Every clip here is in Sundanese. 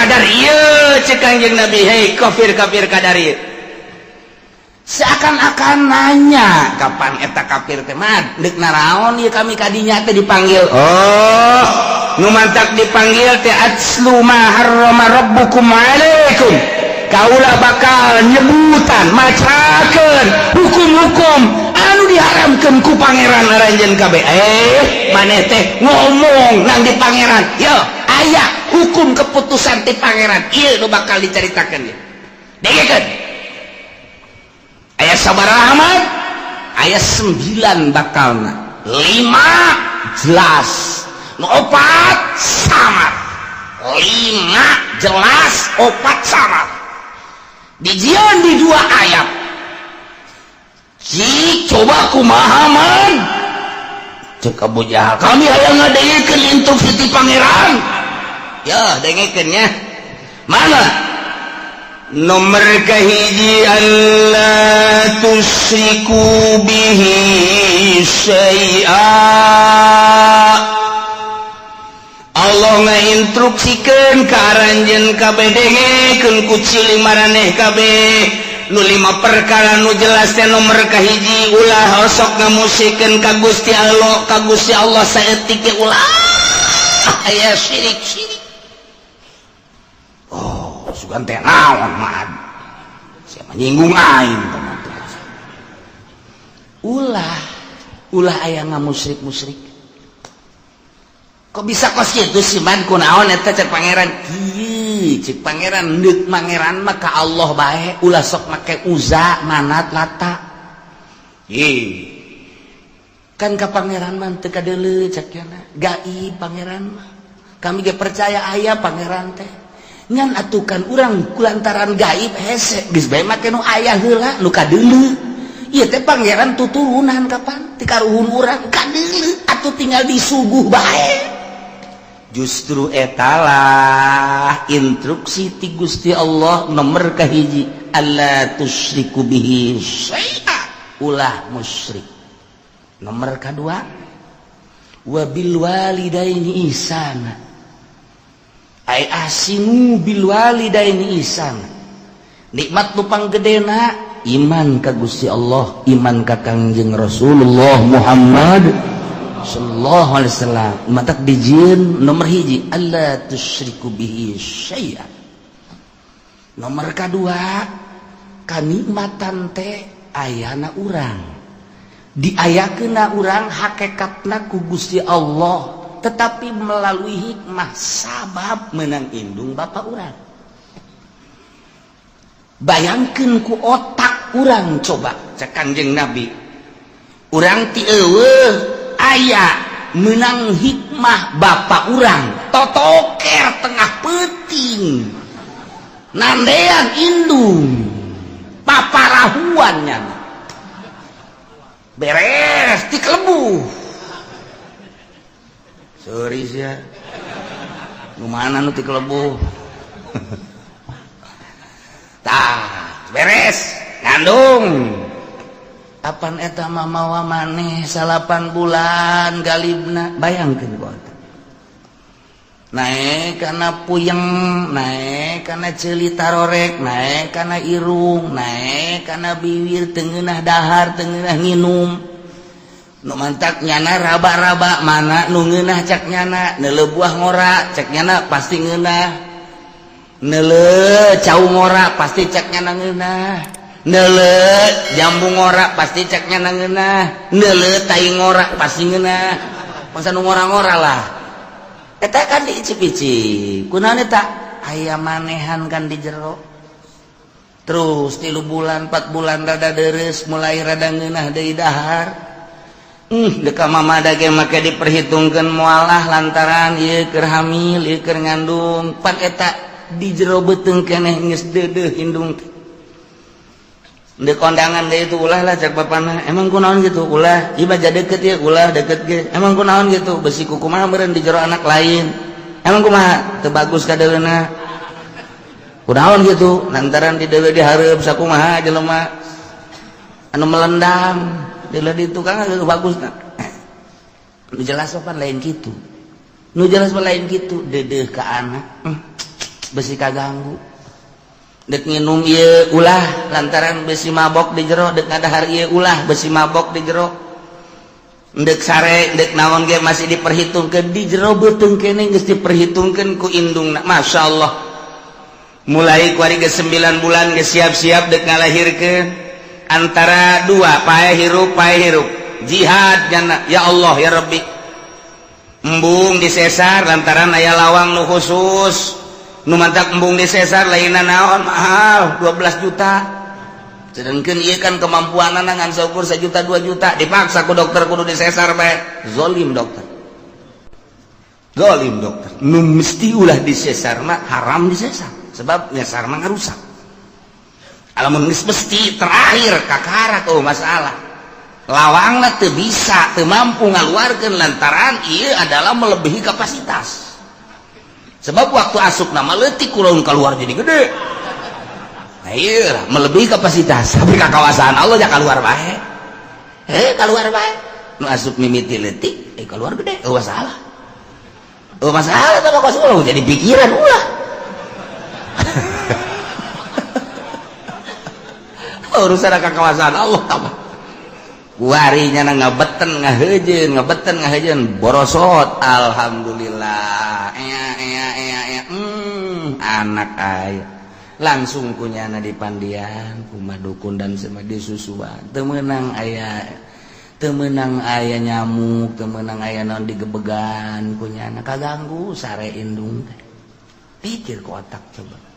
kadar ieu. Cek Kangjeng Nabi, "Hei kafir kafir kadar ieu." Seakan-akan nanya, kapan eta kafir teh mah deuk naraon ieu kami kadinya teh dipanggil? Oh, nu mantak dipanggil teh, "Atlu ma harrama rabbukum alaikum." Kaula bakal nyebutan, macakeun hukum-hukum anu diharamkeun ku Pangeran aranjeun kabeh. Eh, maneh teh ngomong nang di Pangeran. Yo, aya hukum keputusan ti Pangeran ieu nu bakal dicaritakeun ieu. Dengekeun. Aya sabaraha, Ahmad? Aya 9 bakalna. 5 jelas, nu opat samar. 5 jelas, opat samar. Dijieun di dua ayat. Cik, coba kumaha man? Cek Abu Jahal, "Kami hayang ngadengekeun instruksi ti Pangeran." Ya, dengekeun nya. Mana? Nomor kahiji, alla tusyriku bihi syai'a. Allah ngainstruksikeun ka aranjeun kabeh, dengekeun ku ciling maraneh kabeh. Nu lima perkara nu jelas teh, nomor kahiji, ulah osok ngamusikeun ka Gusti Allah, ka Gusti Allah saeutik ge ulah aya syirik syirik. Oh, sugan teh naon mah? Siapa nyinggung aing? Ulah ulah aya ngamusrik musyrik. Kok bisa kos kitu sih, man? Kunaon eta cek Pangeran? Kieu cek Pangeran, deuk Pangeran mah ka Allah bae, ulah sok make Uza, Manat, Lata. Ih, kan ka Pangeran mah teu kadeuleu cek nya, gaib Pangeran mah. Kami ge percaya aya Pangeran teh, ngan atukan urang kulantaran gaib hese, geus bae make nu aya heula, nu kadeuleu. Ieu teh Pangeran tuturunan kapan ti karuhun urang kadeuleu, atuh tinggal disuguh bae. Justru etalah instruksi ti Gusti Allah nomor kahiji, alla tusyriku bihi syai'a, ulah musyrik. Nomor kedua, wabil walidaini ihsana, ay ahsinu bil walidaini ihsana. Nikmat nu panggedena iman ka Gusti Allah, iman ka Kangjeng Rasulullah Muhammad sallallahu alaihi wasallam. Matak dijieun nomor hiji, alla tusyriku bihi syai'a. Nomor kedua, kanikmatan teh ayana urang, diayakeuna urang hakikatna ku Gusti Allah, tetapi melalui hikmah sabab menang indung bapak urang. Bayangkeun ku otak urang coba, cek Kanjeng Nabi, urang ti eueuh aya menang hikmah bapak urang totoker tengah peuting nandean indung paparahuannya, beres ti kelebuh. Sorry sia, nu mana nu ti kelebuh? Tah, beres ngandung, apan eta mamawa maneh 9 bulan galibna. Bayangkeun ku otak, naek kana puyeng, naek kana ceuli tarorek, naek kana irung, naek kana bibir, teu ngeunah dahar, teu ngeunah nginum. Nu mantak nyana raba-raba mana nu ngeunah. Cak nyana neuleu buah ngora, cek nyana pasti ngeunah. Neuleu cau ngora, pasti cek nyana ngeunah. Neuleu jambu ngora, pasti cek nyana ngeunah. Neuleu tai ngora, pasti ngeunah. Masa nu ngora-ngora lah eta kan diicip-icip. Kunaon eta aya manehan kan di jero. Terus 3 bulan, 4 bulan rada deres, mulai rada ngeunah deui dahar. Deka mama dage make diperhitungkan mualah lantaran ieu keur hamil, ieu keur ngandung. Pan eta di jero beuteung keneh geus deudeuh indung teh. Dek kondangan deui itu ulah lah cek bapana. Emang kunaon gitu? Ulah, ieu baja deket ya, ulah deket ge. Emang kunaon gitu? Besi kumaha meureun di jero anak lain. Emang kumaha? Teu bagus kadeuleuna. Kunaon gitu? Lantaran di dewe di hareup sakumaha jelema anu melendang. Dila di tukang agak bagus nah. Nu jelas pan lain gitu. Nu jelas pan lain gitu. Dedeh ke anak. Besi kaganggu. Dek nginum ieu ulah lantaran besi mabok di jero, dek ngadahar ieu ulah besi mabok di jero. Dek sare, dek naon ge masih diperhitungkeun di jero beuteung keneh geus diperhitungkeun ku indungna. Masya Allah. Mulai kuari ge 9 bulan geus siap-siap dek ngalahirkeun antara dua pae hirup pae hirup. Jihad jana ya Allah ya Rabbi. Embung disesar lantaran aya lawang nu khusus. Nu mantak embung disesar lainna naon mahal 12 juta. Sedangkan ieu kan kemampuanana ngan saukur 1 juta 2 juta dipaksa ku dokter kudu disesar bae. Zolim dokter. Zolim dokter. Nu mesti ulah disesar mah haram disesar. Sebab nyesar mah ngarusak. Alamun geus mesti terakhir kakarak oh masalah. Lawangna teu bisa, teu mampu ngaluarkeun lantaran ieu adalah melebihi kapasitas. Sebab waktu asup nama leutik kurang keluar jadi gede. Nah ieu lah melebihi kapasitas. Tapi ka kawasan Allah ja keluar bae. Keluar bae. Nu asup mimiti leutik, keluar gede. Oh masalah. Oh masalah teh kos ulah jadi pikiran ulah. Urusan ka kawasan Allah tah. Kuarinya na ngabeten ngahejeun, ngabeten ngahejeun borosot alhamdulillah. Ea ea ea ea. Anak aya. Langsung kunyana di pandian, kumaha dukun dan semadi susuan. Teu meunang aya, teu meunang aya nyamuk, teu meunang aya naon digebegan kunyana kaganggu sare indung teh. Pikir ku otak coba.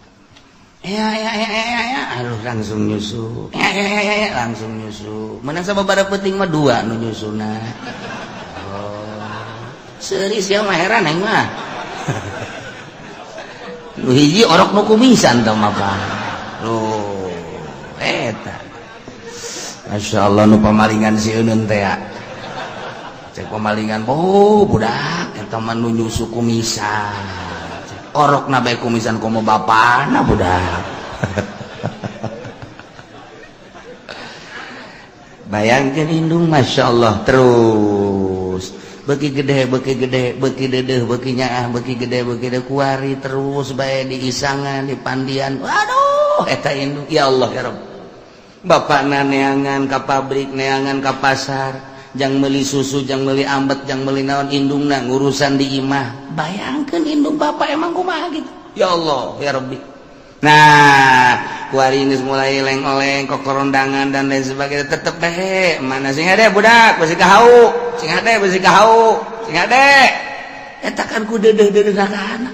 Ya ya ya ya ya, aduh langsung nyusu. Ya ya ya ya, langsung nyusu. Menang sababaraha peuting mah dua nu nyusuna. Oh. Seuris ya mah heran aing mah. Nu hiji orok nu kumisan tah mah Pak. Loh, eta. Masya Allah nu pamalingan si Eunun teh ya. Cek pamalingan, oh budak eta mah nu nyusu kumisan. Orok na bae kumisan komo bapana budak. Bayangkeun indung Masya Allah terus beuki gede beuki gede beuki dedeuh beuki nyaah beuki gede beuki gede kuari terus bae di isangan di pandian. Waduh eta indung ya Allah ya Rabb. Bapakna neangan ka pabrik neangan ka pasar jang meuli susu jang meuli ambet jang meuli naon indungna ngurusan di imah. Bayangkeun indung bapak emang kumaha gitu. Ya Allah ya Rabbi. Nah kuari geus mulai leng-oleng kokorondangan dan lain sebagainya tetep bae mana sing hade budak besi kahau sing hade besi kahau sing hade eta kan ku deudeuh-deudeuh ka anak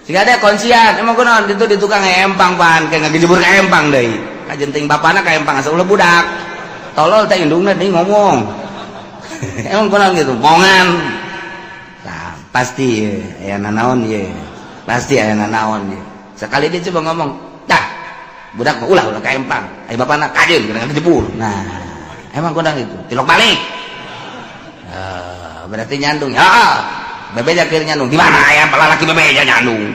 sing hade konsian emang kunaon ditu di tukang empang pan kayak ngagejebur ka empang deui kajenting bapana ka empang asa ulah budak tolol teh indungna deui ngomong. Emang kunaon gitu bongan. Nah, pasti aya nanaon ye. Pasti aya nanaon ye. Sekali dia coba ngomong, "Dah, budak mah ulah ulah ka empang. Aya bapana kajeun kena kejebur." Nah, emang kunaon gitu. Tilok balik. Berarti nyandung. Heeh. Bebeja keur nyandung. Di mana aya lalaki bebeja nyandung?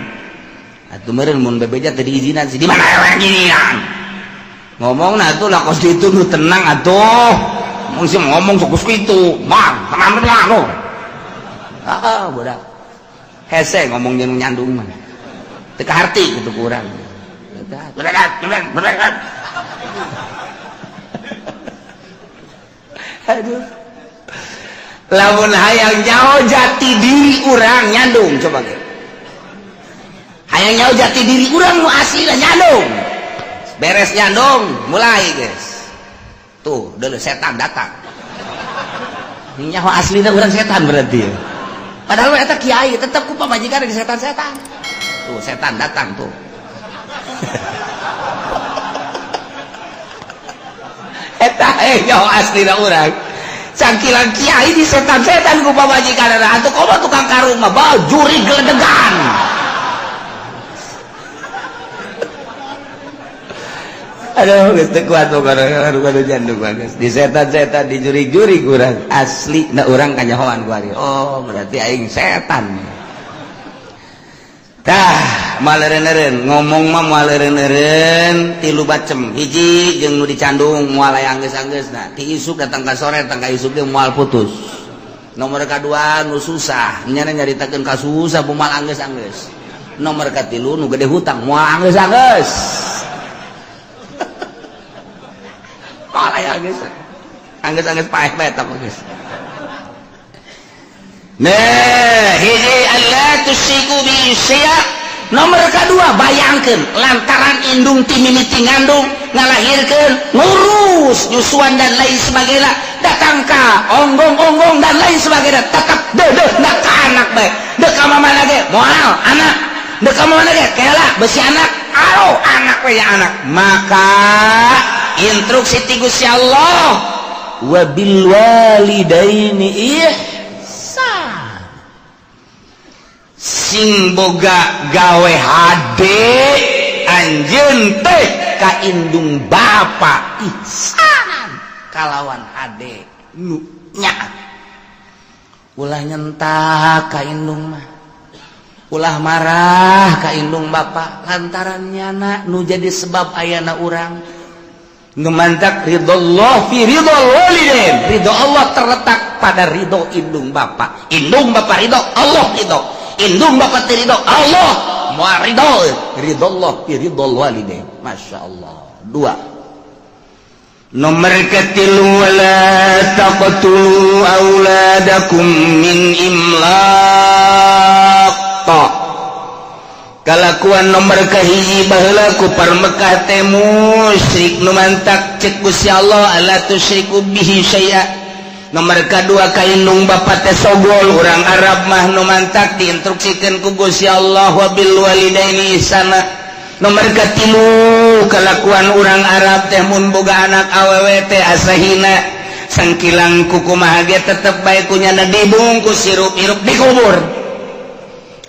Atuh meureun mun bebeja teu diizinan sih. Di mana aya ginian? Ngomong nah atuh lah kos ditu nu tenang atuh. Mung sih ngomong sok kitu. Bang, tenang tenang lo. Ah, budak. Hese ngomong jeung nyandung mah. Teu kaharti kitu ku urang. Aduh. Lamun hayang nyaho jati diri urang nyandung coba ge. Hayang nyaho jati diri urang nu aslina nyandung. Beres nyandung, mulai guys. Tuh, dulu setan datang. Nyaho aslina urang setan berarti. Padahal eta kiai tetep ku pamajikan di setan-setan. Tuh, setan datang tuh. Eta nyaho aslina urang. Cangkilan kiai di setan-setan ku pamajikan atuh komo tukang karung mah bajuri geledegan. Aduh, geus teu kuat pokona jandung bagus. Di setan-setan dijurig-jurig urang asli na urang kanyahoan ku ari. Oh, berarti aing setan. Tah, maleureun-eureun ngomong mah maleureun-eureun tilu bacem. Hiji jeung nu dicandung moal aya anggeus-anggeusna. Ti isuk datang ka sore datang ka isuk ge moal putus. Nomor kadua nu susah, nyana nyaritakeun ka susah moal anggeus-anggeus. Nomor katilu nu gede hutang moal anggeus-anggeus. Moal aya anggeus. Anggeus-anggeus paeh bae eta geus. Nah, hiji alla tusyriku bi syai'a. Nomor kedua, bayangkan lantaran indung ti mimiti ngandung, ngalahirkeun, ngurus nyusuan dan lain sebagainya, datang ka onggong-onggong dan lain sebagainya, tetap deudeuh nak ka anak bae. Deuk ka mana ge moal anak, deuk ka mana ge kela besi anak, alo anak we ya anak. Maka instruksi ti Gusti Allah, wabil walidaini ihsan. Sing boga gawe hade anjeun teh ka indung bapa ihsanan kalawan hade nu nya. Ulah nyentak ka indung mah, ulah marah ka indung bapa lantaran nyana nu jadi sebab ayana urang. Ngemantak ridho fi ridho walidain, ridho Allah terletak pada ridho indung bapa. Indung bapa ridho, Allah ridho. Indung bapa teu ridho, Allah moal ridho. Ridho Allah fi ridho walidain. Masya Allah. Dua. Nomor ketilu, wala taqtulu auladakum min imlaq. Kalakuan nomor kahiji baheula kufar Mekah teh musyrik, nu mantak cek Gusti Allah alla tusyriku bihi syai'a. Nomor kadua, ka indung bapa teh sogol urang Arab mah, nu mantak diinstruksikeun ku Gusti Allah wabil walidaini ihsana. Nomor katilu, kalakuan urang Arab teh mun boga anak awewe teh asa hina, sangkilang kukumaha ge tetep bae ku nyana dibungkus sirup-irup dikubur.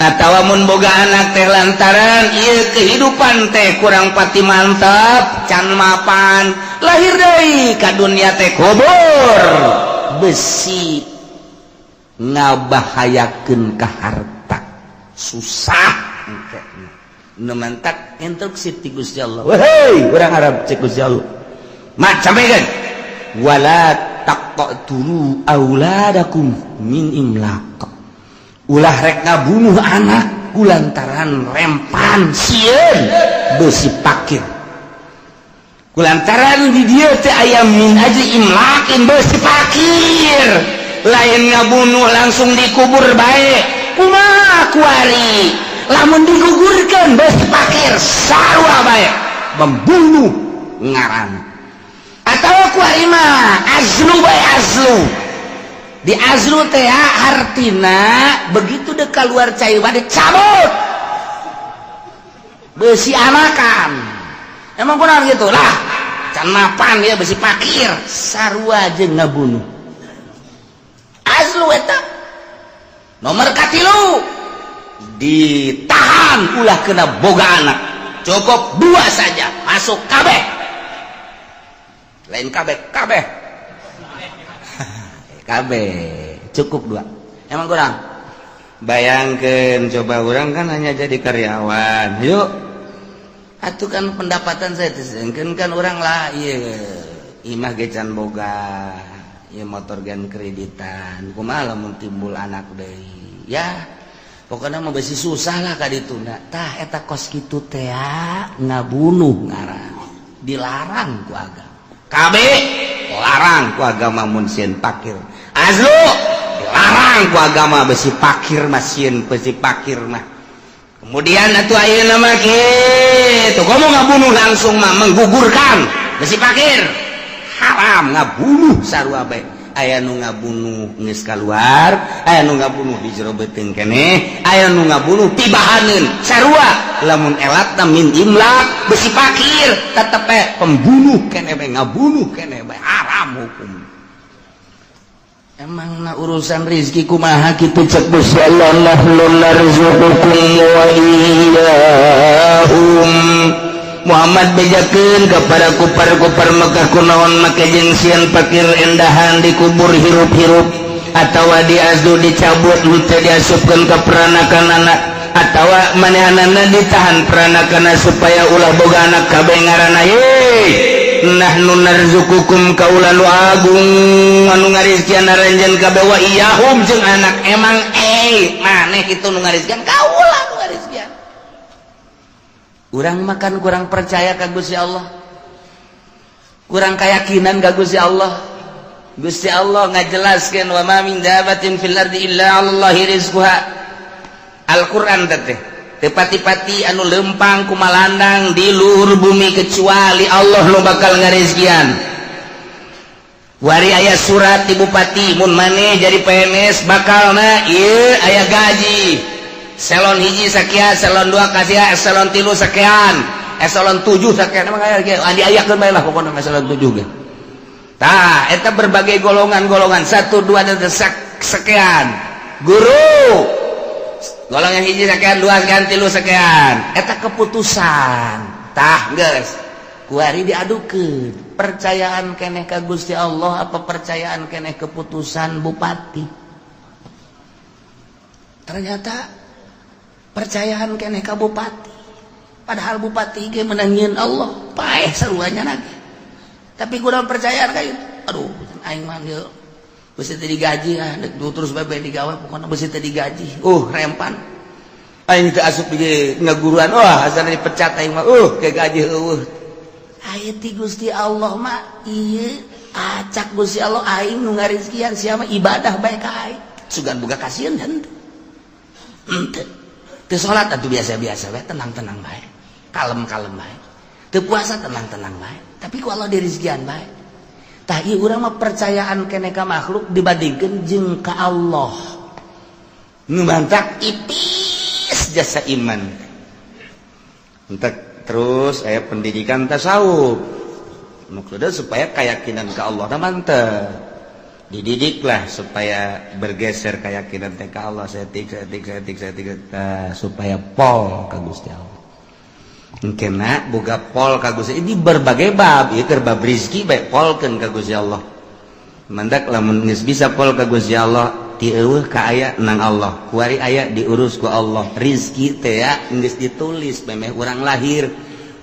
Atawa mun boga anak teh lantaran ieu kehidupan teh kurang pati mantap, can mapan, lahir deui ka dunia teh kubur, besi ngabahayakeun ka harta susah engke. Nu mantak instruksi ti Gusti Allah, wahai urang Arab, cek Gusti Allah mak sampaikan wala taqtulu auladakum min imlaq, ulah rek ngabunuh anak kulantaran rempan sieun besi pakir, kulantaran di dieu teh aya min ajli imlakin, besi pakir. Lain ngabunuh langsung dikubur bae, kumaha kuari lamun digugurkeun besi pakir, sarua bae membunuh ngaran. Atau kuari mah azlu bae, azlu di azlu teh hartina begitu dek keluar cai bade cabut besi anakan. Emang kunaon gitu lah, can mapan ya besi pakir, sarua jeung ngabunuh azlu eta. Nomor katilu, ditahan ulah kena boga anak, cukup dua saja masuk kabeh, lain kabeh kabeh KB, cukup dua. Emang kurang? Bayangkan coba, orang kan hanya jadi karyawan yuk atuh kan pendapatan saya kan kan orang lah iya imah ge can boga ya, motor gan kreditan, kumaha lamun timbul anak deui ya, pokoknya mau besi susah lah ka ditunda. Tah, eta kos kitu teh ngabunuh ngaran, dilarang ku agama. KB larang ku agama mun sieun pakir. Azlu dilarang ku agama besi pakir mah, sieun besi pakir mah. Kemudian atuh ayeuna mah kitu, komo ngabunuh langsung mah menggugurkan besi pakir, haram ngabunuh sarua bae. Aya nu ngabunuh geus kaluar, aya nu ngabunuh di jero beuteung keneh, aya nu ngabunuh tibahaneun, sarua lamun elatna min imlak besi pakir tetep bae pembunuh keneh bae, ngabunuh keneh bae, haram hukum. Emang na urusan rizki kumaha kitu cek Gusti Allah, nahnu narzuqukum wa iyyahum. Muhammad, bejakeun kepada kupar-kupar Mekah, kunaon make jeung sieun pakir endahan dikubur hirup-hirup atawa diazlu, dicabut henteu diasupkeun ka peranakan anak, atawa manehanana ditahan peranakan supaya ulah boga anak kabeh ngaranna. Ye nahnu narzuqukum, kaula nu agung anu ngarizkian aranjeun kabeh, wa iyyahum jeung anak. Emang maneh kitu nu ngarizkian, kaula nu ngarizkian. Urang makan kurang percaya ka Gusti Allah, kurang keyakinan ka Gusti Allah. Gusti Allah ngajelaskeun wa ma min dabatin fil ardi illa 'alallahi rizquha. Al-Qur'an teh teu pati-pati anu lempang kumalandang di luhur bumi kecuali Allah nu bakal ngarizkian. Wari aya surat di bupati, mun maneh jadi PNS bakalna ieu aya gaji eselon 1 sakian, eselon 2 kasihan, eselon 3 sakian, eselon 7 sakian. Emang aya ge diayakeun bae lah, pokokna eselon 7 ge. Tah, eta berbagai golongan-golongan 1 2 dan sekian. Guru golongan 1 sekian, 2 sekian, 3 sekian. Eta keputusan. Tah, geus kuari diadukeun percayaan keneh ka Gusti Allah apa percayaan keneh keputusan bupati. Ternyata percayaan keneh ka bupati, padahal bupati ge menangin Allah paeh saruanya lagi, tapi kurang percayaan kayak aduh, aing mah ieu besi teu digaji, ah terus bae digawe, pokokna besi teu digaji, rempan aing teu asup di ngaguruan, wah, asana dipecat aing mah, ke gaji eueuh. Aya ti Gusti Allah mah ieu, acak Gusti Allah aing nu ngarizkian, sia mah ibadah bae ka aing, sugan boga kasieun. Henteu, henteu. Teu salat atuh biasa-biasa bae, tenang-tenang bae, kalem-kalem bae. Teu puasa, tenang-tenang bae, tapi ku Allah dirizkian bae. Tah, ieu urang mah percayaan keneh ka makhluk dibandingkeun jeung ka Allah nu mantak ipis jasa iman. Entek terus aya pendidikan tasawuf, maksudnya supaya keyakinan ke Allah na mantep, dididiklah supaya bergeser keyakinan teh ka Allah setik setik setik setik, supaya pol ka Gusti Allah. Kena boga pol ka Gusti ini berbagai bab ieu, keur bab rizki bae polkeun ka Gusti Allah. Mandak lamun geus bisa pol ka Gusti Allah, ti eueuh ka aya nang Allah, kuari aya diurus ku Allah. Rizki teh ya geus ditulis memeh urang lahir,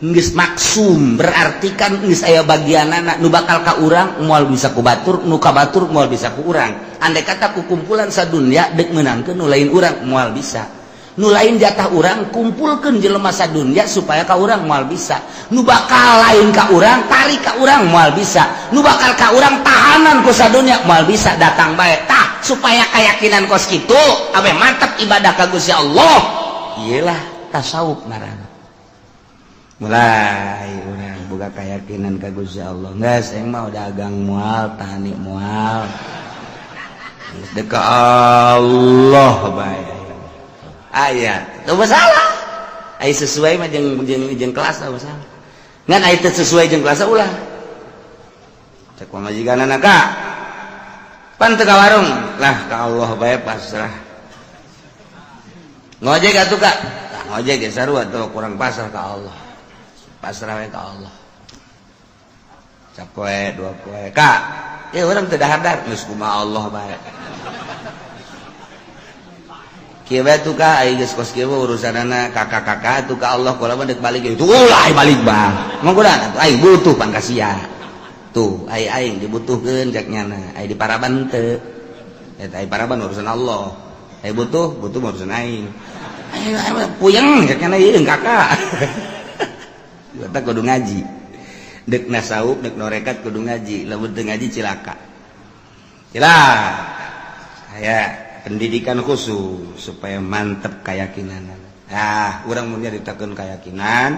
geus maksum, berarti kan geus aya bagianana. Nu bakal ka urang moal bisa ku batur, nu ka batur moal bisa ku urang. Andai kata ku kumpulan sadunya dek meunangkeun nu lain urang, moal bisa. Nu lain jatah urang, kumpulkeun jelema sadunya supaya ka urang, moal bisa. Nu bakal lain ka urang, tarik ka urang, moal bisa. Nu bakal ka urang, tahanan ku sadunya, moal bisa, datang bae. Tah, supaya keyakinan kos kitu abe mantap ibadah ka Gusti Allah, iyalah tasawuf ngaranna. Mulai urang boga keyakinan ka Gusti Allah, geus aing mah dagang moal, tani moal, geus dek ka Allah bae. Aya teu masalah, aya sesuai mah jeung jeung jeung kelas teu masalah, ngan aya teu sesuai jeung kelas ulah. Cek pamajikanana, "Ka pan teu ka warung?" "Lah, ka Allah bae, pasrah." "Ngojek atuh, Kak?" "Tah, ngojek ge sarua tuh, kurang pasrah ka Allah, pasrah we ka Allah." Sapoe dua poe, "Kak ya, urang teu dahar." "Geus, kumaha Allah bae." "Kieu bae tuh, Kak, ai geus kos kieu urusanana kakak-kakak tuh ka Allah, kula mah deuk balik." Itu ulah balik bang, mong kuda atuh, aing butuh pan ka sia tuh, ai aing dibutuhkeun cek nyana, ai di paraban teu eta, ai paraban urusan Allah, ai butuh butuh urusan aing, ai puyeng cek nyana ieu kakak. Eta kudu ngaji, dek nasawuf, dek norekat kudu ngaji. Lamun teu ngaji cilaka, cilaka. Aya pendidikan khusus supaya mantep keyakinan. Ah, urang mun nyaritakeun keyakinan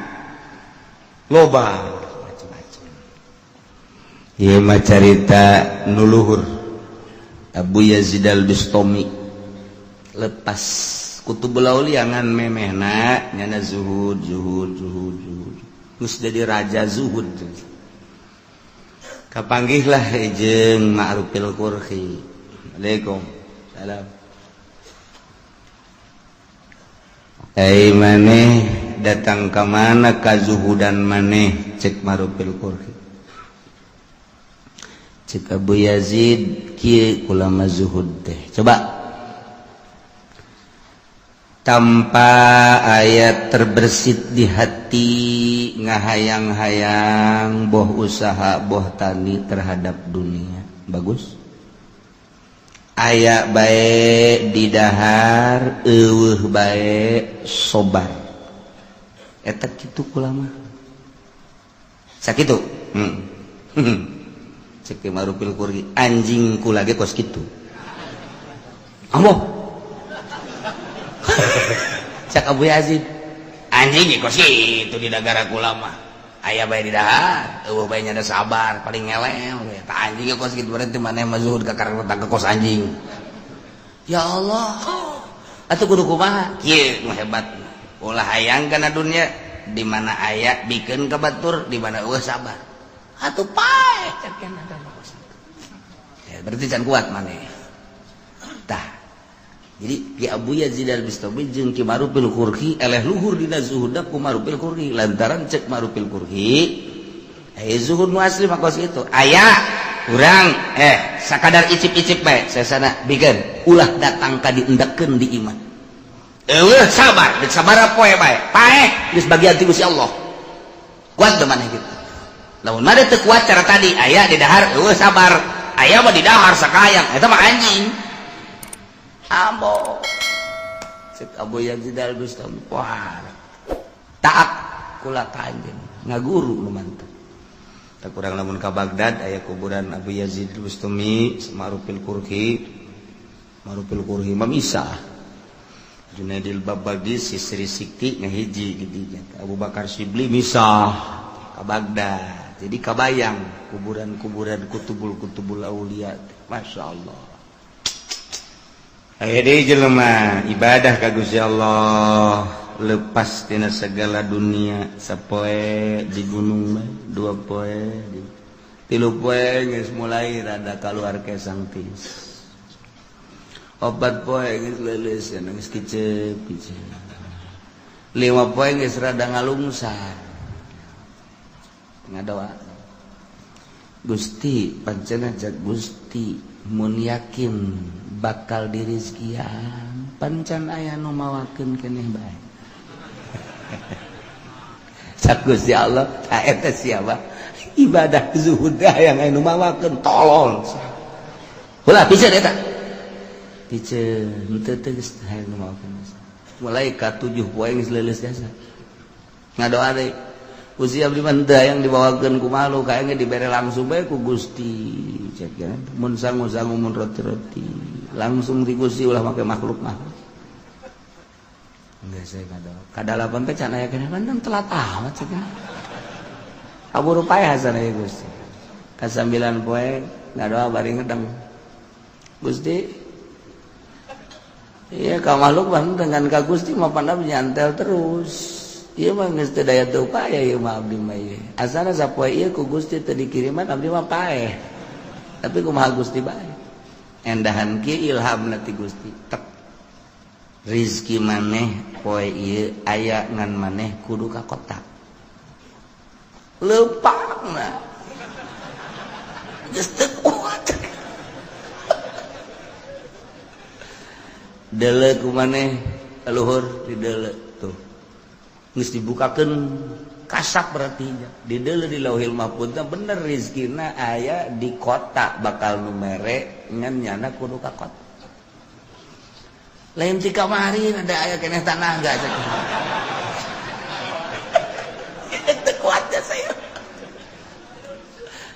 loba macam-macam. Ieu mah carita nu luhur. Abu Yazid Al-Bustami lepas Kutubul Aulia ngan memehna nyana zuhud zuhud zuhud zuhud, geus jadi raja zuhud. Kapanggihlah jeung Ma'rufil Qurhi. Assalamualaikum. Salam. Ai maneh datang ke mana kazuhudan maneh? Cek Ma'rufil Qurhi. Cek Abu Yazid, kieu ulama zuhud teh, coba tanpa ayat terbersit di hati ngahayang-hayang, boh usaha boh tani terhadap dunia, bagus aya bae didahar, eueuh bae sobar. Eta kitu kula mah. Sakitu. Cek Marufil Karhi anjing kula ge kos kitu. Ambo. Cek Abu Yazid anjing ge kos kitu di nagara kula mah. Aya bae di dahar, eueuh bae nya sabar paling ngelel. Tah anjing ge kos kitu berarti maneh mah zuhud ka karena ka kos anjing. Ya Allah. Atuh kudu kumaha? Kieu nu hebat. Ulah hayang kana dunya di mana aya bikeun ka batur, di mana eueuh sabar. Atuh pae cek ya, berarti can kuat maneh. Tah. Jadi Ki Abu Yazid Al-Bistami jeung Ki Marufil Karhi eleh luhur dina zuhudna ku Marufil Karhi lantaran cek Marufil Karhi zuhud nu asli mah kos kitu. Aya urang sakadar icip-icip bae sesana bikeun ulah datang ka diendekkeun di imah. Eueuh sabar, geus sabaraha poe bae. Paeh geus bagian ti Gusti Allah. Kuat teu maneh kitu. Lamun mah teu kuat cara tadi aya di dahar eueuh sabar. Aya mah di dahar sakayang eta mah anjing. Ambo. Cek Abu Yazid Al-Bistami pohara. Taat kula ka anjeun ngaguru nu mantep. Tak kurang lamun ka Baghdad aya kuburan Abu Yazid Al-Bistami Marufil Karhi. Marufil Karhi mah misah. Junaidil Babagi Sisri Sikti ngahiji di dinya. Abu Bakar Sibli misah ka Baghdad. Jadi kabayang kuburan-kuburan kutubul-kutubul aulia. Masya Allah. Aya deui jelema ibadah ka Gusti Allah lepas tina segala dunia sapoe di gunung bae dua poe di tilu poe geus mulai rada kaluar kesang tis opat poe geus leuleus geus kicep kicep lima poe geus rada ngalungsar ngadoa Gusti pancena jak Gusti mun yakin bakal dirizkian pancan aya nu mawakeun keneh bae. Cak Gusti Allah ta eta siapa ibadah zuhud hayang aya nu mawakeun tolol. Ulah piceun eta. Piceun henteu teh geus hayang nu mawakeun. Mulai ka 7 poe geus leuleus jasa. Ngadoa deui. Gusti abdi mah henteu hayang dibawakeun ku makhluk hayang ge dibere langsung bae ku Gusti. Cek ya mun sangu-sangu mun roti-roti langsung di Gusti ulah make makhluk mah. Enggak saya kada. Kadalapan teh can aya keneh pan telat amat cek. Kaburu paeh hasan aya Gusti. Ka 9 poe ngadoa bari ngedeng. Gusti iya ka makhluk mah dengan ka Gusti mah pandam nyantel terus. Ieu mah geus teu daya teu upaya ieu mah abdi mah ieu. Asana sapoe ieu ku Gusti teu dikiriman abdi mah paeh. Tapi kumaha Gusti bae. Endahan kieu ilhamna ti Gusti. Tek. Rizki maneh poe ieu aya ngan maneh kudu ka kota. Leupangna. Geus teu kuat. Deuleu ku maneh kaluhur di deuleu tuh. Geus dibukakeun kasap berarti di deuleu di Lauhil Mahfuz bener rizkina aya di kota bakal nu mere ngan nyana kudu ka kota. Lain ti kamari ada aya keneh tanah enggak cek. Teu kuat ya saya.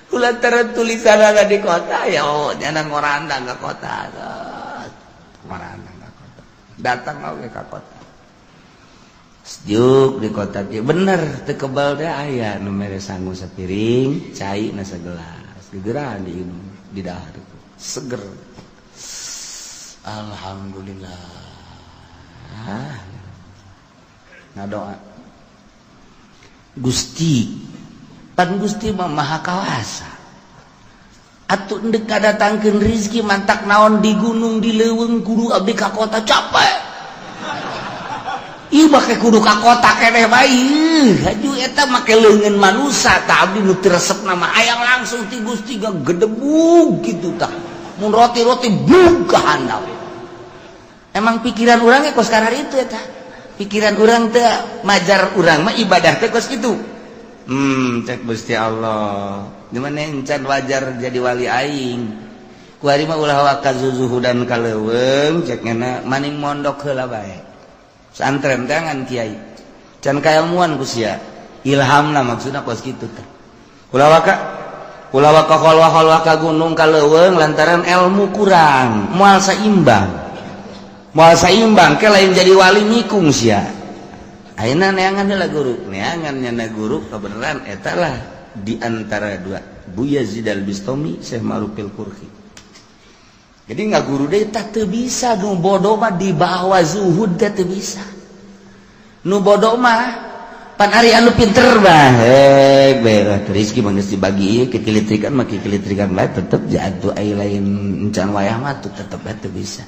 Kulantaran tulisanana di kota ya oh nyana ngorandang ka kota. Ngorandang ka kota. Datang oge ka kota. Sejuk di kota kieu bener teu kebal teh aya nu mere sangu sapiring, cai na sagelas. Gegeran diinum di dahar itu. Seger. Alhamdulillah. Ngadoa. Gusti, pan Gusti mah maha kawasa. Atuh endek kadatangkeun rizki mantak naon di gunung di leuweung kudu abdi ka kota capek. Ieu make kudu ka kota keneh bae. Haju eta make leungeun manusa tah abdi nu teu resepna mah hayang langsung ti Gusti gagedebug kitu tah. Mun roti-roti bug ka handap. Emang pikiran urang ge kos karar itu eta. Pikiran urang teh majar urang mah ibadah teh kos kitu. Cek Gusti Allah. Di mana encan wajar jadi wali aing. Kuari mah ulah waka zuzuhudan ka leuweung cek ngena maning mondok heula bae. Santren teh ngan kiai. Can kailmuan ku sia. Ilhamna maksudna kos kitu teh. Ulah waka, ulah waka kholwah kholwah ka gunung ka leuweung lantaran ilmu kurang, moal saimbang. Moal saimbang ke lain jadi wali nikung sia. Ayeuna neangan heula guru, neangan nyana guru kebenaran eta lah di antara dua, Bu Yazid Al-Bistami, Syekh Ma'rufil Qurhi. Jadi nggak guru deh tak teu bisa, nu bodoh mah di bawah zuhud teh teu bisa. Nu bodoh mah pan ari anu pinter mah hek bae rezeki mah geus dibagi kekilitrikan mah kekilitrikan bae tetep jatuh, ai lain encan wayah mah tuh tetep bae teu bisa.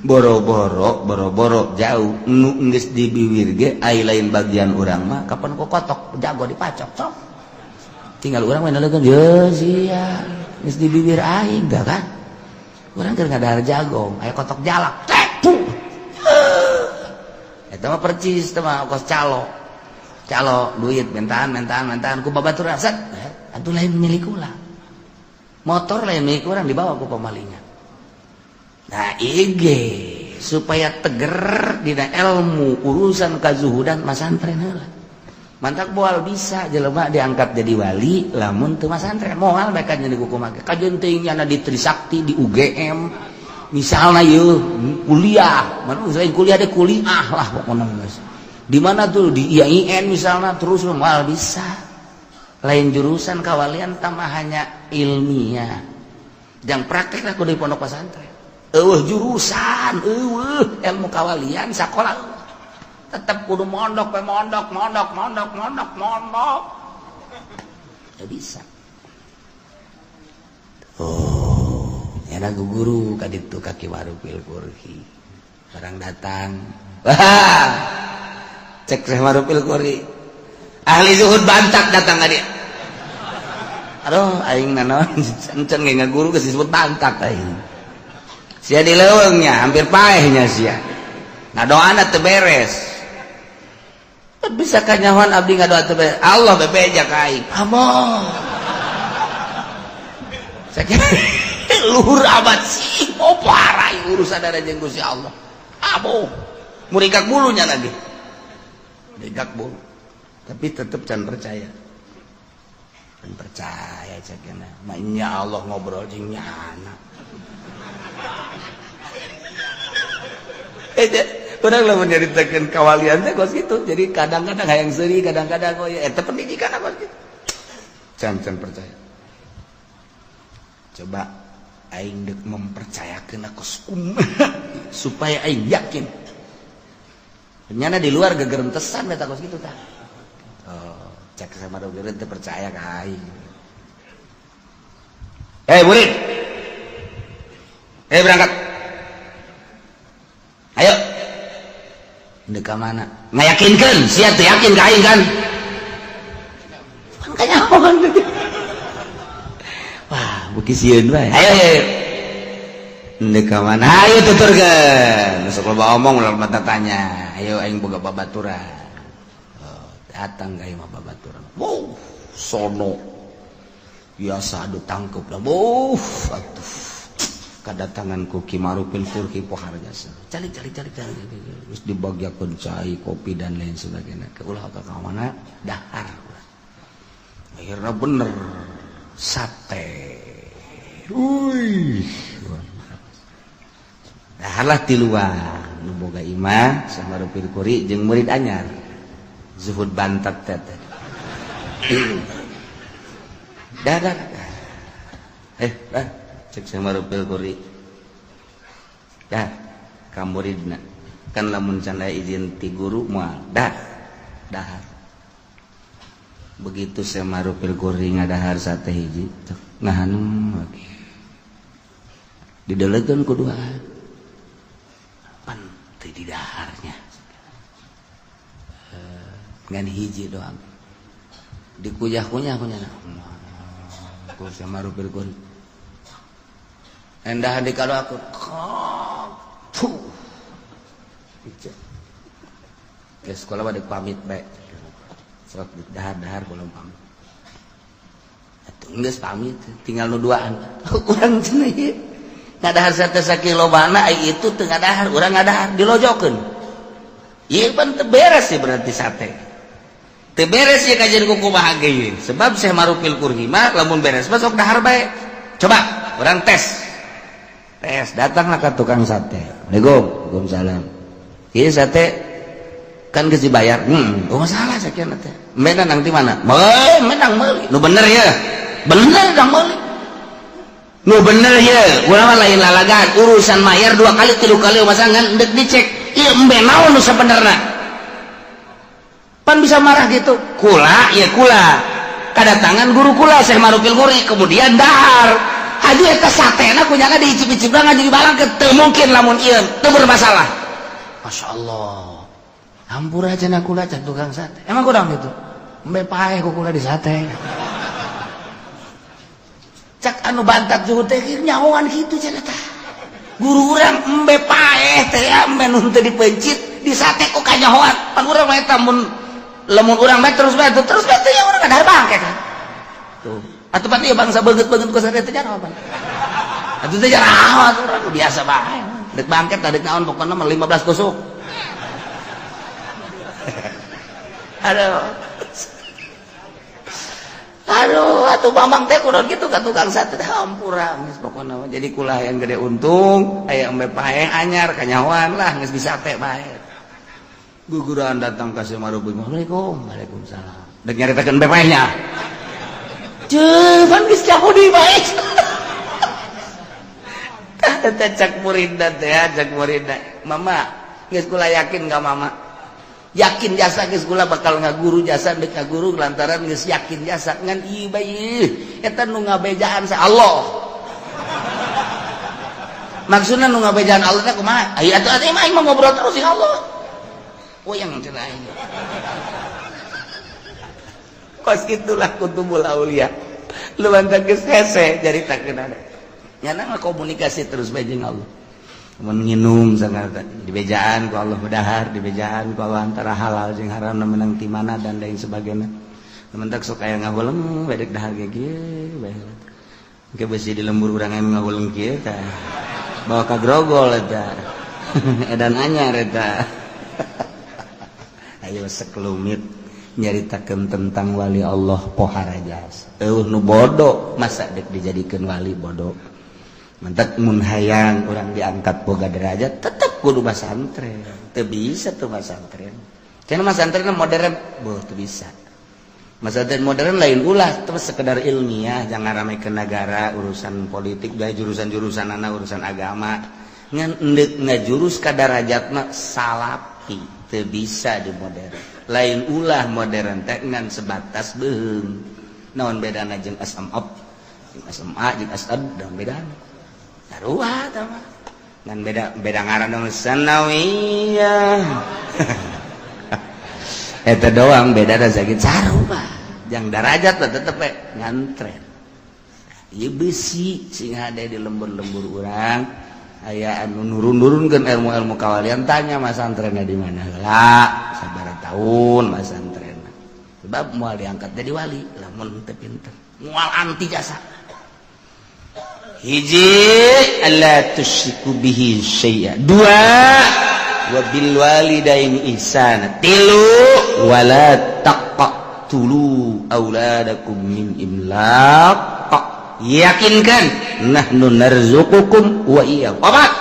Boro-boro boro-boro jauh, nu geus dibiwir ge ai lain bagian urang mah kapan ku kotok jago dipacok sok. Tinggal urang mah nalegan ye sia geus dibibir aing dah kan. Urang keur ngadahar jagong aya kotok jalak tek puh. Eta mah percis teh mah kos calo. Calo duit mentaan mentaan mentaan ku babatur set atuh lain milik ulah. Motor lain milik urang dibawa ku pemalingan. Nah IG supaya teger dina ilmu urusan kazuhudan masantren heula. Mantak moal bisa jelema diangkat jadi wali lamun teu masantren, moal mereka jadi kumaha kajeun teuing nyana di Trisakti, di UGM misalnya, yeuh kuliah mana selain kuliah deh kuliah lah pokoknya geus. Di mana tuh, di IAIN misalnya, terus moal bisa. Lain jurusan kawalian tambah hanya ilmiah, jangan praktek lah kudu di pondok pesantren. Eueuh jurusan, eueuh ilmu kawalian sekolah, tetap kudu mondok we, mondok mondok mondok mondok mondok. Ya bisa. Oh ya, guru ka ditu ka Ki Ma'rufil Qurhi barang datang. Wah, cek Syekh Ma'rufil Qurhi, ahli zuhud bantak datang ka dia. Aduh, aing nanaon encan ge ngaguru geus disebut bantak aing. Sia di leuweungnya hampir paehnya sia. Nah, doana teu beres. Bisa kanyahoan abdi ngadoa teu beres. Allah bebeja ka aing. Amoh. Sakieu luhur amat sih. Oh, parah urusan ada jeung Gusti Allah. Amoh. Muringkak bulunya lagi. Muringkak bulu. Tapi tetep can percaya. Can percaya cekna. Maknya Allah ngobrol jeung nyana. Urang lamun nyaritakeun kawalian teh kos kitu. Jadi kadang-kadang hayang seuri, kadang-kadang oh ya eta pendidikan apa gitu. Can can percaya. Coba aing deuk mempercayakeun aku supaya aing yakin. Nyana di luar gegerentesan eta kos kitu tah. Oh, cek sama dokter teu percaya ka aing. Eh, murid. Eh, berangkat. Ayo. Ndek ka mana? Ngayakinkeun, sia teu yakin ka aing kan? Kan kanyahoan. Wah, beuki sieun bae. Ayo, ayo. Ndek ka mana? Ayo tuturkeun. Sok loba omong ulah mata tanya. Ayo aing boga babaturan. Oh, datang ka imah babaturan. Wow, sono. Biasa adu tangkep lah. Wow, atuh. Kedatangan ku Ki Ma'rufil Qurhi pohar jasa. Calik calik calik calik. Terus dibagiakeun cai, kopi dan lain sebagainya. Ke ulah ka mana? Dahar. Akhirnya bener sate. Wih. Daharlah tiluan nu boga imah Syekh Ma'rufil Qurhi jeung murid anyar. Zuhud bantat teh. Dah dah. Eh, dah. Cek Syekh Ma'rufil Qurhi. Dah, ka muridna. Kan lamun can aya izin ti guru moal. Dah. Dahar. Begitu Syekh Ma'rufil Qurhi ngadahar sate hiji, cek ngahanum lagi. Didelegeun ku duaan. Pan teu didaharnya. Ngan hiji doang. Dikuyah-kunyah kunyah. Ku Syekh Ma'rufil Qurhi. Endah di kalau aku puh. Ke sekolah pada pamit bae. Sok dahar-dahar belum pamit. Atuh geus pamit, tinggal nu duaan. Urang cenah ieu. Ngadahar sate sakilobana ai itu teu ngadahar, urang ngadahar dilojokeun. Ieu pan teu beres sih berarti sate. Teu beres ya kajian kuku bahagia, sebab Syekh Marufil Kurhi mah lamun beres mah sok dahar bae. Coba orang tes tes, datanglah ke tukang sate. Assalamualaikum. Waalaikumsalam. Ieu sate kan geus dibayar. Oh, masalah sekian teh. Menang di mana? Menang meuli. Nu bener ya? Bener dang meuli. Nu bener ya? Urang mah lain lalagan, urusan mayar dua kali tilu kali masa ngan dek dicek. Ieu embe naon nu sabenerna? Pan bisa marah gitu. Kula ya kula. Kedatangan guru kula Syekh Marufil Guri, kemudian dahar. Haju eta satena kunyana diicip-icip ngaju dibalang ke teu mungkin lamun ieu teu bermasalah. Masya Allah. Hampura cenah kula cak tukang sate. Emang kurang gitu? Embe paeh ku kula di sate. Cak anu bantat zuhud teh nyahoan kitu cenah tah. Guru urang embe paeh teh ya, embe nu teu dipencit di sate ku kanyahoan. Pan urang mah eta mun lamun urang mah terus bae teh ya urang ada bangke kan. Tuh. Atuh pan ieu bangsa beungeut-beungeut ku sate teh jaraho pan. Atuh teh jaraho atuh urang biasa bae. Dek bangket dek naon pokona mah 15 tusuk. Aduh. Aduh, atuh Bambang teh kudu kitu ka tukang sate teh hampura geus pokona mah. Jadi kula yang gede untung, aya embe paeh anyar kanyahoan lah geus bisa teh bae. Guguran datang ka si Maruf. Assalamualaikum. Waalaikumsalam. Dek nyaritakeun embe paehnya. Cuman geus jauh di bae. Tah teh cak muridna teh, cak muridna. Mama, geus kula yakin ka mama. Yakin jasa geus kula bakal ngaguru jasa deuk ngaguru lantaran geus yakin jasa ngan ieu bae eta nu ngabejaan sa Allah. Maksudna nu ngabejaan Allah teh kumaha? Aya atuh atuh aing mah ngobrol terus jeung Allah. Puyeng cenah aing. Kos itulah kutubul aulia. Lu bantan geus hese caritakeun ada. Nyana mah komunikasi terus bae jeung Allah. Mun nginum sangat dibejaan ku Allah, bedahar dibejaan ku Allah antara halal jeung haram menang ti mana dan lain sebagainya. Temen tak sok aya ngahuleng bedek dahar ge kieu bae. Engke besi di lembur urang anu ngahuleng kieu tah. Bawa ka grogol eta. Edan anyar eta. Ayo sekelumit nyaritakeun tentang wali Allah pohara jasa. Eueuh nu bodoh masa dek dijadikeun wali bodoh. Mentak mun hayang urang diangkat boga derajat tetep kudu masantren. Teu bisa tuh masantren. Cenah masantren modern, boh teu bisa. Masantren modern lain ulah terus sekedar ilmiah, jangan ramai ke negara, urusan politik, gaya jurusan-jurusan anak urusan agama. Ngan endek ngajurus ka darajatna salapi teu bisa di modern. Lain ulah modern teh ngan sebatas beuheung. Naon bedana jeung SMA, jeung SMA jeung SAD dan bedana. Sarua tah mah. Ngan beda beda ngaran dong sanawiyah. Eta doang beda da sakit sarua. Jang darajat lah tetep we ngantren. Ieu besi sing hade di lembur-lembur urang aya anu nurun-nurunkeun ilmu-ilmu kawalian, tanya masantrenna di mana heula sabaraha tahun masantrenna. Sebab moal diangkat jadi wali lamun teu pinter. Moal anti jasa. Hiji alla tusyriku bihi syai'a. Dua wa bil walidaini ihsana. Tilu wala taqtulu auladakum min imlaq. Yakinkan nahnu narzuqukum wa iyyahum. Opat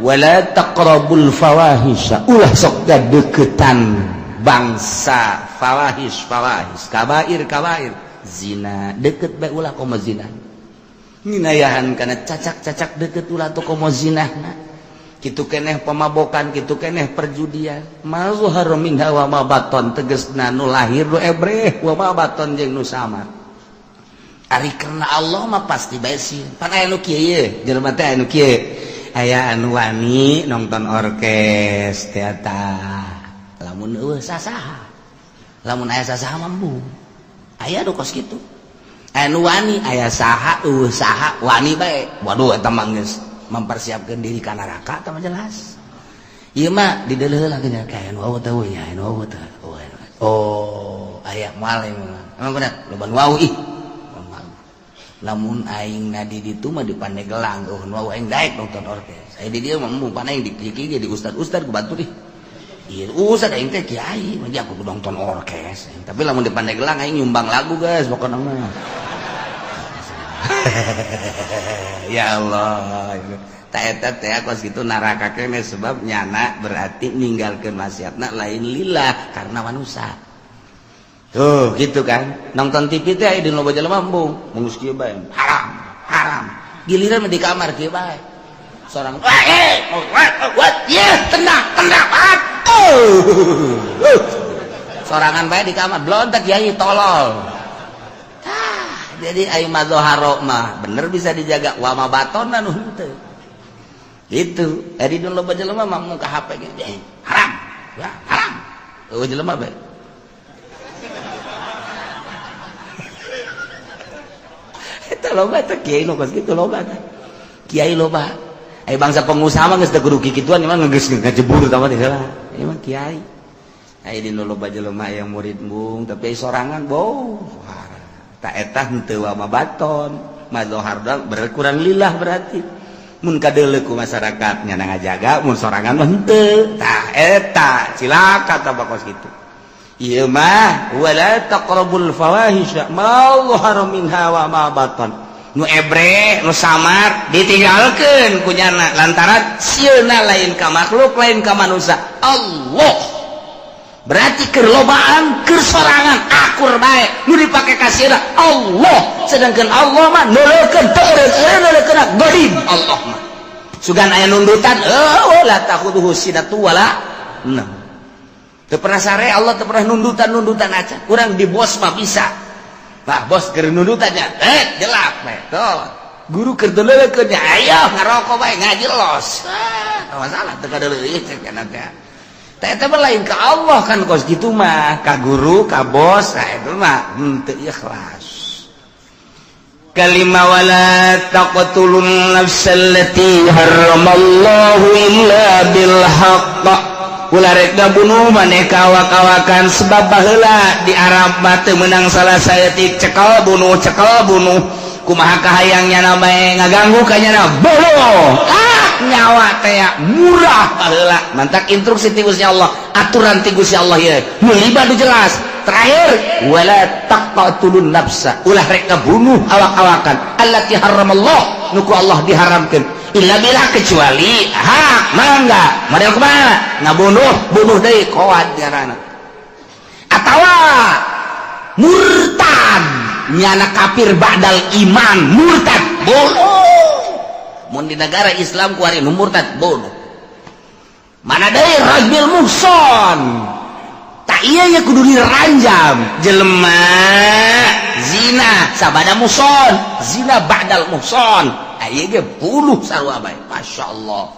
wala taqrabul fawahisha. Ulah sok deketan bangsa fawahis fawahis kabair kabair zina deket bae ulah komo zina. Nginayahan kana cacak-cacak deket ulah tuh komo zinahna. Kitu keneh pemabokan, kitu keneh perjudian. Ma zahara minha wa ma baton tegesna nu lahir nu ebreh wa ma baton jeung nu samar. Ari karena Allah mah pasti bae sieun. Pan aya nu kieu ye, jelema teh aya nu kieu. Aya anu wani nonton orkes teater. Lamun eueuh sasaha. Lamun aya sasaha mah embung. Aya nu kos kitu. Anu wani aya saha eueuh saha wani bae. Waduh eta mah geus mempersiapkan diri ka neraka eta mah jelas. Ieu mah dideuleuh nya kayak anu wau teh nya anu wau teh. Oh, aya moal mah. Emang kunaon? Loba nu wau ih. Lamun aing na di ditu mah di Pandeglang eueuh nu wau aing daek nonton orkes. Aya di dieu mah embung pan aing di kieu di ustad-ustad ku batur ih. Iya, usah aing teh kiai, mah aku kudu nonton orkes. Tapi lamun di Pandeglang aing nyumbang lagu, guys, pokoknya mah. Ya Allah. Tak eta teh kos kitu neraka kene, sebab nyana berarti ninggalkeun maksiatna lain lillah, karena manusia. Tuh, gitu kan. Nonton TV teh aya di loba jelema embung, mun geus kieu bae. Haram, haram. Giliran di kamar kieu bae. Seorang, eh, what? Yeah, tenang, tenang. Oh. Sorangan bae di kamar, blontak kiai tolol. Tah, jadi aing madzoharo mah bener bisa dijaga, wa ma batona nu henteu. Gitu. Ari dun loba jelema mah muka HP ge, eh, haram. Ya, haram. Eueuh jelema bae. Eta loba teh kiai nu kos kitu loba teh. Kiai loba. Eh, bangsa pengusaha mah geus teu kudu kikituan, mah geus ngajebur tah mah heula. Ieu mah kiai. Aya di nu loba jelema yang murid embung, tapi sorangan bau. Tak eta henteu wa ma baton. Madzohar berkurang lillah berarti. Mun kadeuleu ku masyarakat nya ngajaga, mun sorangan mah henteu. Tah eta cilaka tah kos kitu. Ieu mah wala taqrabul fawahisha ma dhahara minha wa ma batan. Nu ebre, nu samar ditinggalkeun ku nyana lantaran sieuna lain ka makhluk, lain ka manusia. Allah. Berarti keur lobaan, keur sorangan akur bae nu dipake ka sieuna Allah. Sedangkan Allah mah neuleukeun teu eureun godim Allah mah. Sugan aya nundutan, eueuh la takhudhuhu sinatu wala naum. Teu pernah sare Allah, teu pernah nundutan-nundutan aja. Kurang di bos mah bisa. Bah, bos keur nundutannya, eh jelap bae. Tuh. Guru keur deuleukeun nya, ayo ngarokok bae ngaji los. Ah, masalah teu kadeuleuh cek kana teh. Teh eta mah lain ka Allah kan kos kitu mah, ka guru, ka bos, nah itu mah henteu ikhlas. Kalima wala taqtulun nafsal lati harramallahu illa bil haqq. Ulah rek ngabunuh maneh ka awak-awakan, sebab baheula di Arab mah teu meunang salah saeutik, cekal bunuh, cekal bunuh. Kumaha kahayang nyana bae ngaganggu ka nyana, bunuh. Ah, nyawa teh murah baheula. Mantak instruksi ti Gusti Allah, aturan ti Gusti Allah ieu. Nu lima nu jelas. Terakhir wala taqtulun nafsa, ulah rek ngabunuh awak-awakan allati harramallah, nu ku Allah diharamkeun, illa bila kecuali hak. Mangga model kumaha ngabunuh, bunuh deui koad ngaranna, atawa murtad, nyana kafir ba'dal iman, murtad bunuh. Mun di negara Islam kuari nu murtad bunuh. Mana deui rajmil muhson, tak iya ya kudu diranjam jelema zina sabada muhson, zina ba'dal muhson, ieu ge bunuh sarua bae. Masya Allah,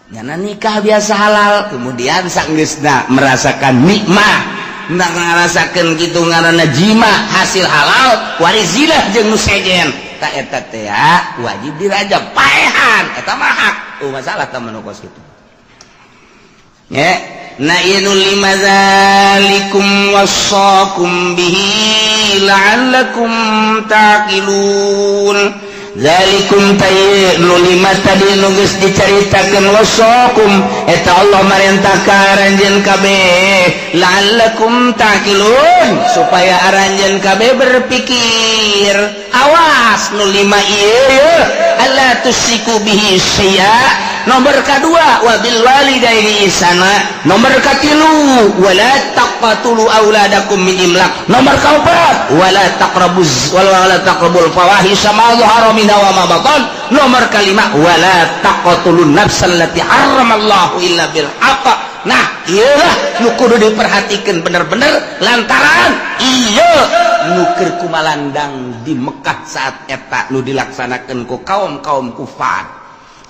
nyana nikah biasa halal, kemudian sanggeusna merasakan nikmat, nak ngarasakeun kitu ngaranna jima hasil halal, wari zina jeung nu sejen, tak eta teh wajib dirajam paehan, eta mah hak. Oh, masalah tah manu kos kitu nya. Na ieu nu lima zalikum wasaqum bihi la'allakum taqilun. Zalikum tayy nu lima tadi nu geus dicaritakeun, wasakum eta Allah marentah ka aranjeun kabeh, la'allakum taqilun, supaya aranjeun kabeh berpikir. Awas nu lima ieu, alla tusyriku bihi syai'a, nomor kedua wabil walidaini ihsana, nomor katilu wala taqtulu auladakum min imlak, nomor keempat wala taqrabuz wala taqrabul fawahisha ma dhahara minha wa ma batan, nomor kelima wala taqtulun nafsal lati harramallahu illa bil haqq. Nah, iyalah nu kudu diperhatikan bener-bener, lantaran iya nu keur kumalandang di Mekah saat eta nu dilaksanakan ku kaum-kaum kufar.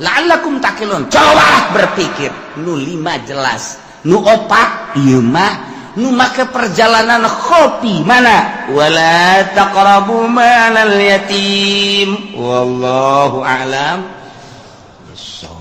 La'allakum taqilun, coba berpikir. Nu lima jelas, nu opat ieu mah nu make perjalanan kopi mana wala taqrabu malal yatim. Wallahu a'lam bissawab.